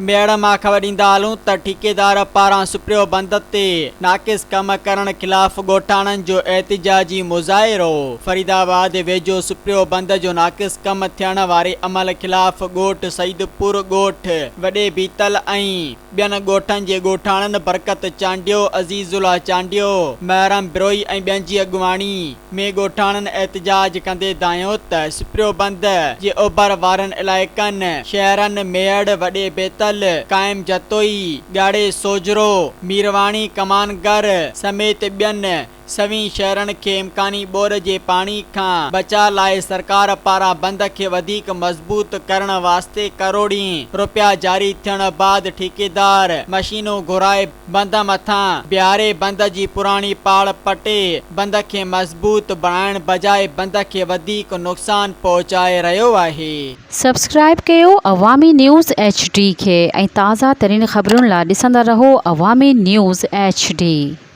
ميهڙ مان خبر ڏيندا هلون ته ٺيڪيدار پاران سپريو بند تي ناقص ڪم ڪرڻ خلاف ڳوٺاڻن جو احتجاجي مظاهرو، فريد آباد ويجهو سپريو بند جو ناقص ڪم ٿيڻ واري عمل خلاف ڳوٺ سعيدپور، ڳوٺ وڏي بيتل ۽ ٻين ڳوٺن جي ڳوٺاڻن برڪت چانڊيو، عزيز الله چانڊيو، محرم بروهي ۽ ٻين جي اڳواڻي ۾ ڳوٺاڻن احتجاج ڪندي دانهيو ته سپريو بند جي اوڀر وارن علائقن شهرن ميهڙ، وڏي بيتل، قائم جتوئي، ڳاڙهي سوجهرو، ميرواڻي، ڪمانگر سميت ٻين سوين شهرن کي امڪاني ٻوڏ جي پاڻي کان بچاء لاء سرڪار پاران بند کي وڌيڪ مضبوط ڪرڻ واسطي ڪروڙين رپيا جاري ٿيڻ بعد ٺيڪيدار مشينون گهرائي بند مٿان بيهاري بند جي پراڻي پاڙ پٽي بند کي مضبوط بڻائڻ بجاء بند کي وڌيڪ نقصان پهچائي رهيو آهي. سبسڪرائيب ڪيو عوامي نيوز ايڇ ڊي کي ۽ تازه ترين خبرن لا ڏسندا رهو عوامي نيوز ايڇ ڊي.